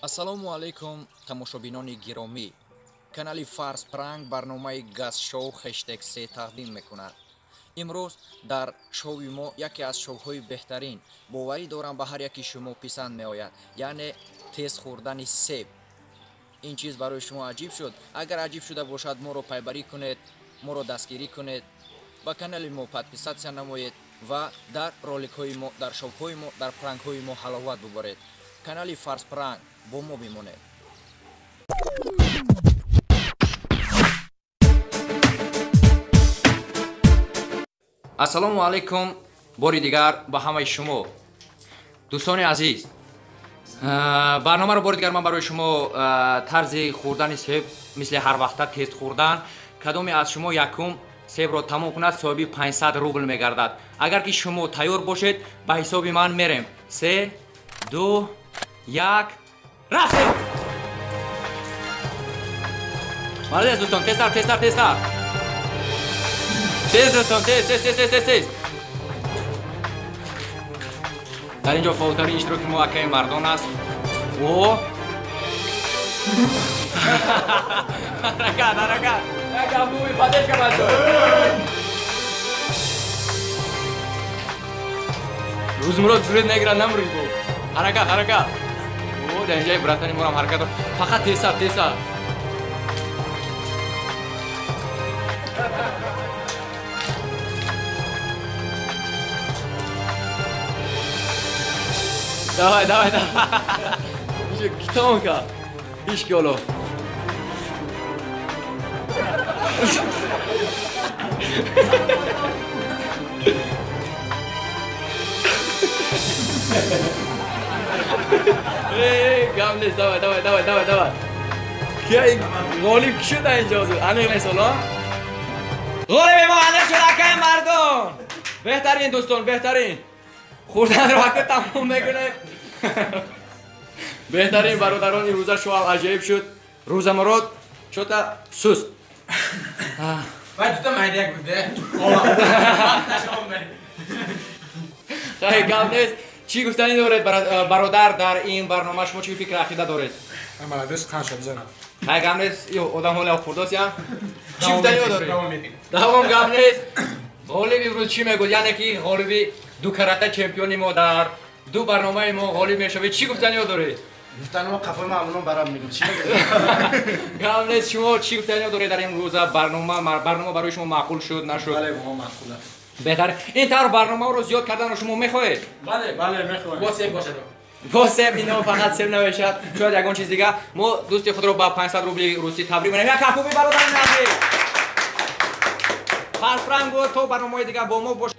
Ассалому алайкум, тамошобинони гиромӣ. Канали Фарз Пранк барномаи Газ-шоу хештег 3 тақдим мекунад. Имрӯз дар шоуи мо яке аз шоуҳои беҳтарин, боварӣ дорам ба ҳар яки шумо писанд меояд, яъне тез хӯрдани себ. Ин чиз барои шумо аҷиб шуд? Агар аҷиб шуда бошад, моро пайбарӣ кунед, моро дастгирӣ кунед, ба канали мо подписатсия намоед ва дар роликҳои мо, дар шоуҳои мо, дар пранкҳои мо ҳаловат бубаред. Канали Фарз Пранк бо мо бимонед. Ассалому алайкум бори дигар ба ҳамаи шумо дӯстони азиз. Барномаро бори дигар ман барои шумо тарзи хӯрдани себ мисли ҳар вақта тез хӯрдан. Кадоме аз шумо якум себро тамом кунад, соҳиби 500 рубл мегардад. Агар ки шумо тайёр бошед, ба ҳисоби ман мерем. 3, 2, 1, рафтем! Молодец, дӯстон, тезтар, тезтар, тезтар. Тез, дӯстон, тез, тез, тез, тез, тез, тез. Дар ин ҷо фаъолтарин иштироки мо акаи Мардон аст. О! Ҳаракат, ҳаракат. Як ҳафуи падешка бачо. Рӯзмурод сурет мегирад, намрӯй бо. Ҳаракат, ҳаракат. О, дар инҷаи братани морам ҳаракат. Фақат тезтар, тезтар. Давай, давай, давай. Китон кард. Ҳеч ки ҳоло. Гап нест, давай, давай, давай, давай, давай. Кия ғолиб ки шуд инҷо ҳозир? Аниқ нест ҳоло? Ғолиби мо аниқ шуд, акаи Мардон. Беҳтарин дӯстон, беҳтарин. Хӯрданро ҳакка тамом мекунем. Беҳтарин бародарон, имрӯза шоу аҷоиб шуд. Рӯзамурод чота суст. Вай дута майдак буд, Хай, гап нест. Чӣ гуфтанӣ доред, бародар, дар ин барнома шумо чӣ фикр ақида доред? Молодец, қанша бизанам. Хай, гап нест. Одам ҳола хӯрдост, я? Чӣ гуфтанӣ доред? Давом, гап нест. Ғолиб имрӯз чӣ мегӯяд? Яъне ки ғолиби ду карата чемпиони мо дар ду барномаи мо ғолиб мешавед. Чӣ гуфтаниё доред? Гуфтаниҳо қафои ман амнон барам мегӯям. Чӣ мегӯям? Гап нест. Шумо чӣ гуфтаниё доред дар ин рӯза? Барнома барои шумо маъқул шуд, нашуд? Бале, ба мо маъқул аст. Беҳтар. Ин тавр барномаро зиёд карданро шумо мехоҳед? Бале, бале, мехоҳем. Бо себ бошад. Бо себ, ино фақат себ намешавад, шояд ягон чиз дигар. Мо дӯсти худро ба 500 рубли русӣ табрик менамоем. Як кафкӯбӣ, бародарони азиз. Фарз Пранк буд. То барномаҳои дигар бо мо бошед.